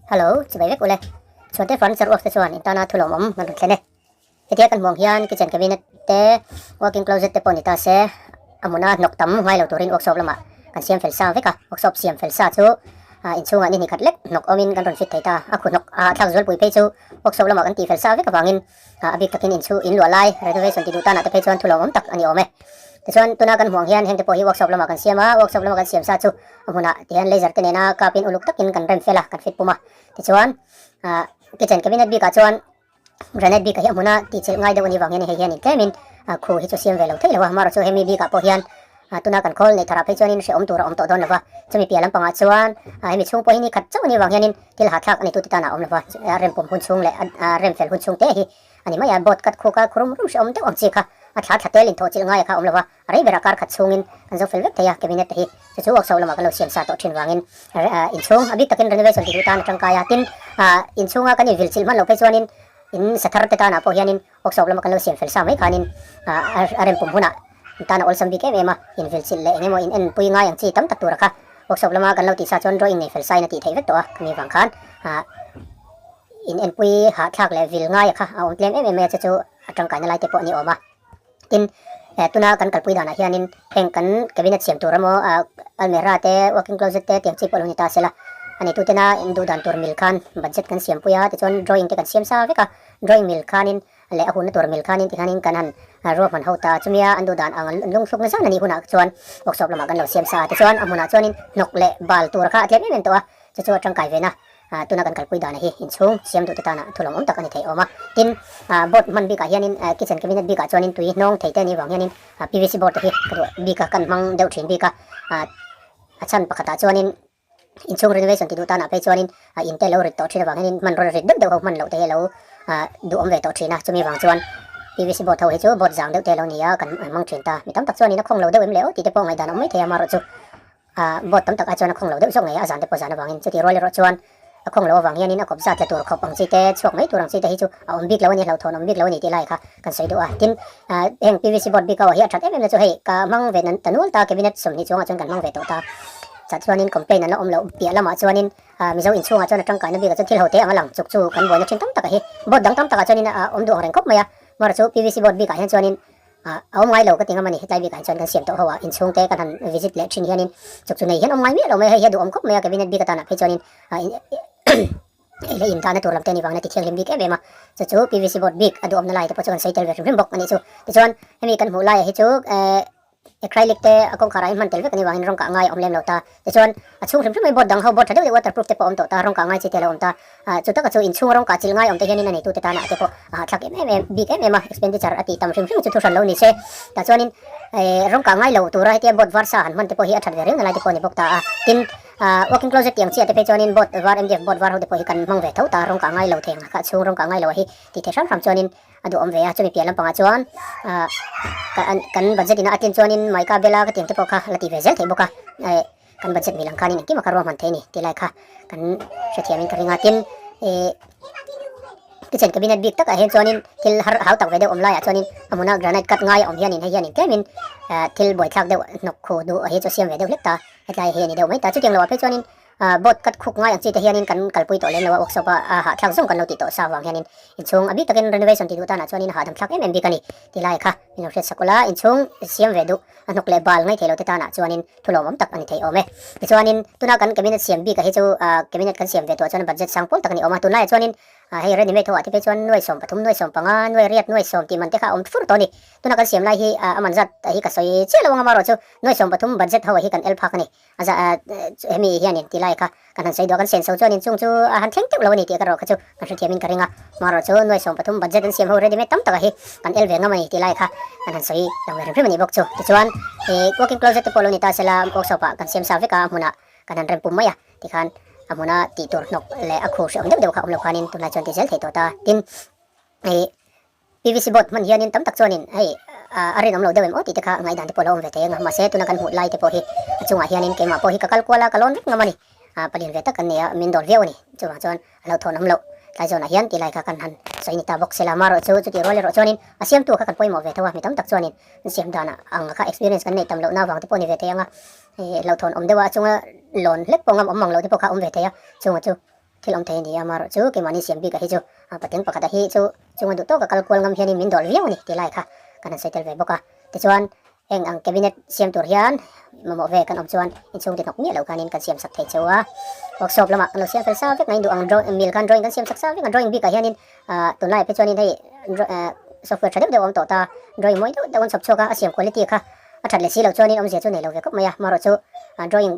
Hello, chibai vek ule. Chhuante furniture works te chuan intana thu lawmawm kan rawn thlen e. Hetia kan hmuang hian kitchen cabinet te, walk-in closet te pawh ni ta se, a hmuna hnawk tam ngai lo turin workshop lamah kan siam fel sa vek a. Workshop siam fel sa chu inchhungah ni hnih khat lek hnawk awmin kan rawn fit thei ta. A khu hnawk a thlak zualpui phei chu workshop lamah kan tih fel sa vek avangin A bik takin inchhu in luah lai renovation ti duh tanah te phei chuan thu lawmawm tak a ni awm e. Tichuan tuna kan hmuh ang hian hengte pawh hi workshop lamah kan siam a, workshop lama kan siam sa chu a hmunah tihian laser te nena kapin uluk takin kan rem fel a, kan fit pum a. Tichuan kitchen cabinet bikah chuan granite bikah hi a hmuna tihchilh ngai deuh a nih vang hian hei hian intlemin khu hi chu siam ve lo theih lo a, amaherawhchu hemi bikah pawh hian Tuna kan khawl neih tharah phei chuanin hrehawm tur a awm tawh dawn lova, chumi piah lampangah chuan hemi chhung pawh hi ni khat chauh a nih vang hianin thil hahthlak a ni tute tan a awm lova, rem pum hun chhung leh rem fel hun chhung te hi a ni mai a, boat cut khuk a khurum rum hrehawm deuh ang chi kha a thla thla tel inthawh chilh ngai a kha a awm lova, a rei berah kar khat chhungin kan zo fel vek thei a, cabinet te hi chu chu workshop lamah kan lo siam sa tawh thin vangin inchhung a bik takin renovation ti duh tan a tangkai a, tin inchhunga kan invil chilh hman loh phei chuanin in sathar te tanah pawh hianin Workshop lama kan lo siam fel sa mai khanin a rem pum hunah tan a awlsam bik em em a, invilh chilh leh eng emaw in enpui ngai ang chi tam tak tura kha workshop lama kan lo tih sa chuan drawing nei fel sain a tih theih vek tawh a, khami vang khan in enpui hahthlak leh vil ngai a kha a awm tlem em em mai a, chu chu a tangkaina lai te pawh a ni awm a. Tin, tuna kan kalpui danah hianin heng kan cabinet siam tur emaw almirah te, walk-in closet te tiang chi pawh lo ni ta sela, a neitutena in duh dan tur mil khan budget kan siampui a, tichuan drawing te kan siam sa vek a. Drawing mil khanin leh a hunna tur mil khanin tikhanin kan han ruahman ho ta. Chumia an duh dan ang an lungthluk na zan a nih hunah chuan workshop lamah kan lo siam sa a. Tichuan a hmunah chuanin hnawk leh bal tur kha a tlem em em tawh a, chu chu a tangkai ve na. Tuna kan kalpui dana hi inchhung siam duhte tana thu lawmawm tak a ni thei awm a. Tin, board hman bikah hianin kitchen cabinet bikah chuanin tui hnawng thei te a nih vang hianin PVC board te hi ka duh bik a, kan hmang deuh thin bik a. A chhan pakhatah chuanin Inchhung renovation ti duh tanah phei chuanin a in te lo rit tawh thin avang hianin hmanraw rit deuh deuh ho hman loh te hi a lo duh awm ve tawh thin a, chumi vang chuan PVC board ho hi chu board zang deuh te a lo ni a, kan hmang thin ta. Mi tam tak chuanin a khawng lo deuh em le aw tih te pawh ngaihdan a awm mai thei a, amaherawhchu board tam tak ah chuan a khawng lo deuh zawk ngei a, a zan te pawh zan avangin chutih rual erawh chuan a khawng loh avang hianin a kawp zat la tur khawp ang chi te, chhuak mai tur ang chi te hi chu a awm bik lo a ni, hlauhthawn awm bik lo a ni tih lai kha kan sawi duh a. Tin, heng PVC board bik ho hi a that em em na chu hei ka hmang ve ta nual ta, cabinet 20 chuangah chuan kan hmang ve tawh ta. Chah chuanin complaint an la awm loh piah lamah chuanin Mizo inchhungah chuan a tangkaina bikah chuan thil ho te ang a lang chuk chu kan buaina thin tam tak a hi. Board dang tam takah chuanin a awm duh ang reng khawp mai a, amaherawhchu PVC board bikah hian chuanin A awm ngai lo ka ti ngam a ni, hetlai bikah hian chuan kan siam tawh ho a, inchhung te kan han visit leh thin hianin chuk chu nei hian awm ngai miah lo mai a, hei hi a duhawm khawp mai a, cabinet bik atanah phei chuanin ei leh in dahna tur lam te a nih vangin a ti thianghlim bik em em a, chu chu PVC board bik a duhawmna lai te pawh chu kan sawi tel ve hrim hrim bawk a nih chu. Tichuan hemi kan hmuh laiah hi chu acrylic te a kawngkhar ah hian hman tel vek a nih vangin rawng kah ngai a awm lem lo ta, tichuan a chhung hrim hrim mai board dang ho board tha deuh deuh waterproof te pawh a awm tawh ta, rawng kah ngai chi te a lo awm ta. Chu taka chu inchhung rawng kah chilh ngai awm te hianin a neitute tana te pawh a hahthlak em em em bik em em a, expenditure a tih tam hrim hrim chu thu hran lo ni se. Tah chuanin rawng kah ngai lo tura hetia board var sa han hman te pawh hi a that ve reng na lai te pawh a ni bawk ta a. Tin, walk-in closet tih ang chiah te phei chuanin board var MDF board var ho te pawh hi kan hmang ve tho ta, rawng kah ngai lo thei ang a, chhung rawng kah ngai lo a hi tih theih hram hram chuanin a duhawm ve a. Chumi piah lampangah chuan kan budget ina a tlin chuanin Maika Bela ka tih ang te pawh kha la tih ve zel theih bawk a. Kan budget mil ang khanin engkim a ka ruahman thei a ni tih lai kha kan hrethiamin ka ring a. Tin, ih kitchen cabinet bik takah hian chuanin thil har hau tak ve deuh awm laiah chuanin a hmuna granite cut ngai a awm hianin hei hianin tlemin thil buaithlak deuh hnawk khu duh a hi chu a siam ve deuh hlek ta. Hetlai hi a ni deuh mai ta. Chutiang loah phei chuanin Boat cut khuk ngai ang chi te hianin kan kalpui tawh lem lo a, workshop a hahthlak zawng kan lo tih tawh sa vang hianin inchhung a bik takin renovation tih duh tanah chuanin a hahdam thlak em em bik a ni tih lai kha min lo hriat sak ula, inchhung siam ve duh a hnawk leh bal ngaithei lo te tanah chuanin thu lawmawm tak a ni thei awm e. Tichuanin tuna kan cabinet siam bik a hi chu cabinet kan siam ve tuah chuan budget sang pawl tak a ni awm a, tunlaiah chuanin hei ready made ho ah te phei chuan nuai 13, nuai 15, nuai riat, nuai 10 tih man te kha a awm fur tawh a ni. Tuna kan siam lai hi a man zat hi ka sawi chiah lo ang amarawh chu nuai 13 budget ho ah hi kan el phak a ni. A za hemi hianin ti lai kha kan han sawi duh a, kan senso chuanin chung chu a han thleng teuh lo a ni tih ka rawh kha chu kan hrethiamin ka ring a, marawh chu nuai 13 budget an siam ho ready made tam taka hi kan el ve ngam a ni ti lai kha kan han sawi lang ve hrim hrim a nih bawk chu. Tichuan ih walk-in closet te pawh lo ni ta sela workshop ah kan siam sa vek a, a hmunah kan han rem pum mai a tikhan a hmuna tih tur hnawk leh a khu hreawm deuh deuh kha awm lo khanin tunlai chuan ti zel thei tawh ta. Tin ih PVC board hman hianin tam tak chuanin hei a rinawm lo deuh em aw tih te kha ngaihdan te pawh a lo awm ve thei ang a, mahse tuna kan hmuh lai te pawh hi a chungah hianin keimah pawh hi ka kal kual a, ka lawn vek ngam a ni, palian ve tak kan nei a, min dawl viau a ni, chuvang chuan a lo thawn awm loh tlai zawnah hian tih lai kha kan han sawi ni ta bawk sela, amaherawh chu chutih rual erawh chuanin a siamtu kha kan pawimawh ve tho a, mi tam tak chuanin an siam danah ang kha experience kan neih tam lohna avang te pawh a ni ve thei ang a, lo thawn awm deuh a, a chunga lawn hlek pawh ngam awm mang loh te pawh kha a awm ve thei a, chunga chu. Thil awm thei a ni a, amaherawh chu keimahni siam bik a hi chu patling pakhat a hi chu chunga duh tawka kal kual ngam hianin min dawlh viau a ni tih lai kha kan han sawi tel ve bawk a. Tichuan, heng ang cabinet siam tur hian mamawh ve kan awm chuan inchhung ti hnawk miah lo khanin kan siam sak thei cheu a. Workshop lamah kan lo siam fel sa vek ngain duh ang mil khan drawing kan siam sak sa vek a, drawing bikah hianin tunlaiah phei chuanin hei software tha deuh deuh a awm tawh ta, drawing mawi deuh deuh an chhawp chhuak a, a siam quality kha a that leh si loh chuanin awmzia chu nei lo ve khawp mai a, amaherawh chu drawing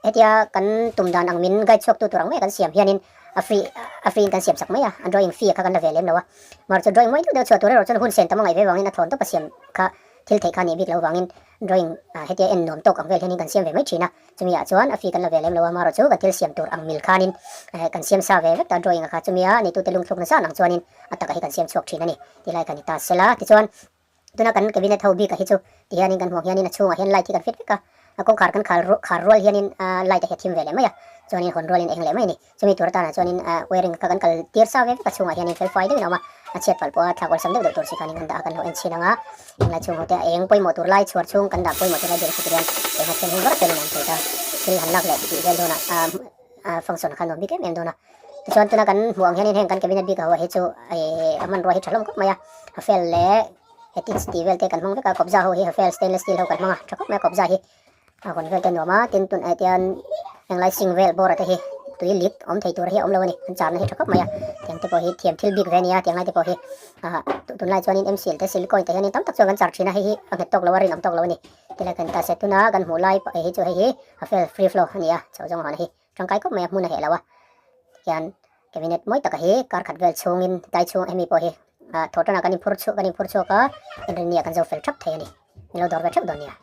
hetia kan tum dan ang min guide chhuak tu tur ang mai a kan siam hianin a free a free in kan siam sak mai a, a drawing fee kha kan la ve lem lo a, amaherawh chu drawing mawi deuh deuh chhuah tur erawh chuan hun sen tam a ngaih ve vangin a thawn tawp a siam kha thil theih kha a nih bik loh vangin drawing hetia en nuam tawk ang vel hianin kan siam ve mai thin a, chumi ah chuan a fee kan la ve lem lo a, amaherawh chu kan thil siam tur ang mil khanin kan siam sa ve vek ta drawing a kha chumi a neitute lungthluk nasa ang chuanin a takah hi kan siam chhuak thin a ni tih lai kha ni ta sela tichuan. Tuna kan cabinet ho bik ah hi chu ti hianin kan hmuh ang hianin a chhungah hian light hi kan fit vek a, a kawngkhar kan khar khar rual hianin light a hi a thim ve leh mai a, chuanin hawn rualin a eng leh mai a ni. Chumi tur atanah chuanin wiring kha kan kal tir sa ve vek a, chhungah hianin fel fai deuhin a awm a, a chhiat palh pawh a thlak awlsam deuh deuh tur si khanin kan dah a, kan lo en chhin ang a, englai chhung ho te a eng pawimawh tur lai chhuar chhung kan dah pawimawh tur lai biak chu ti hian eng a thian hung var felin a awm thei ta, thil han lak leh tih vel dawnah a function kha nuam bik em em dawn a. Tichuan tuna kan hmuh ang hianin heng kan cabinet bik ho hi chu a hmanrua hi tha hlawm khawp mai a, hafel leh hetis tih vel te kan hmang vek a, kawpza ho hi hafel stainless steel ho kan hmang a, tha khawp mai a kawpza hi a hawn vel te nuam a, tin tun ah hian henglai sink vel bawr ah te hi tui leak awm thei tur hi a awm lo a ni, an charna hi tha khawp mai a, tiang te pawh hi thiam thil bik ve a nia, tiang lai te pawh hi ah tunlai chuanin mcl te silicone te hianin tam tak chuan kan char thin a, hei hi a nghet tawk lo a rinawm tawk lo a ni. Tilai kan ta se tuna kan hmuh lai hei hi chu hei hi a fel free flow a ni a chho zawng hawn hi tangkai khawp mai a hmun a heh lo a tihian cabinet mawi taka hi kar khat vel chhungin tlai chhung hemi pawh hi ah thawh tanah kan inphur chhuak kan inphur chhuak a inrinni ah kan zo fel thap thei a ni min lo dawr ve theuh dawn nia.